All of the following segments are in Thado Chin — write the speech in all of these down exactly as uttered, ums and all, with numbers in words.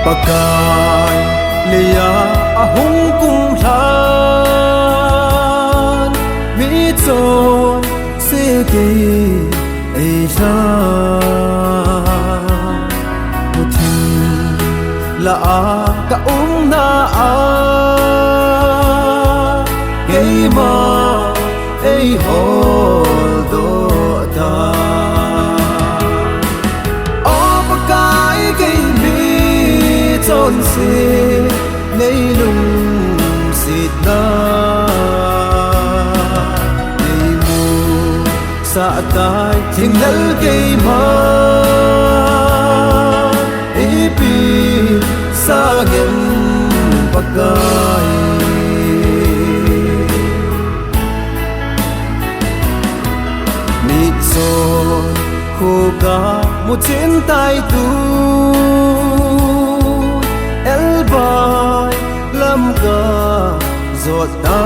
Pakai leiya ahung kumlhan, mi chonse kei eilhan. Muthim lah a ka umna a, keima eiholdoh ta. O Pakai, kei mi chonse nei lungsetna, nei musah tai, thinglel keima ipi sangem Pakai. Mitchon khoka muchen tai tu, elbai lam ka jot ta.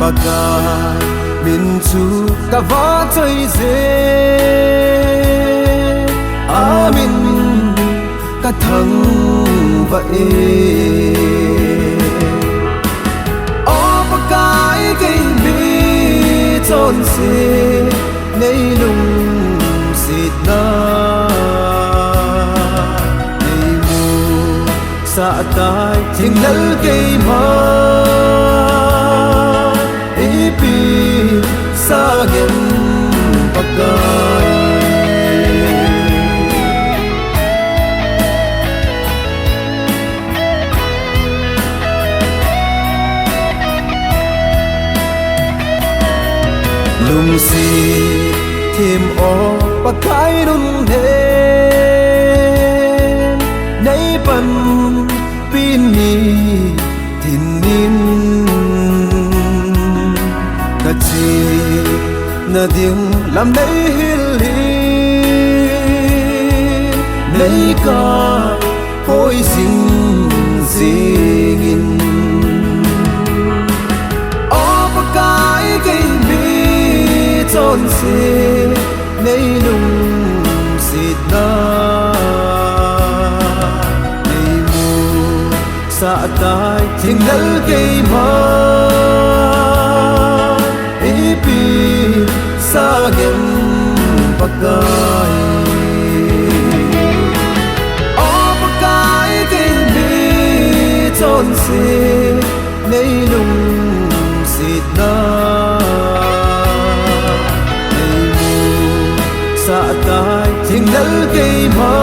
Pakai min chu ka vahchoi je, amin ka thangvah e. O Pakai, kei mi chonse nei lungsetna, nei musah tai, thinglel keima ipi sangem Pakai. Lungset thim o Pakai, nunnem nei panpi ni tinin, ka chena ding lam nei hil hi, nei kaipoi jing jingin. O Pakai, kei mi chonse nei lungsetna, nei musah tai, thinglel keima ipi sangem Pakai. O Pakai, kei mi chonse nei lungsetna, nei musah tai, thinglel keima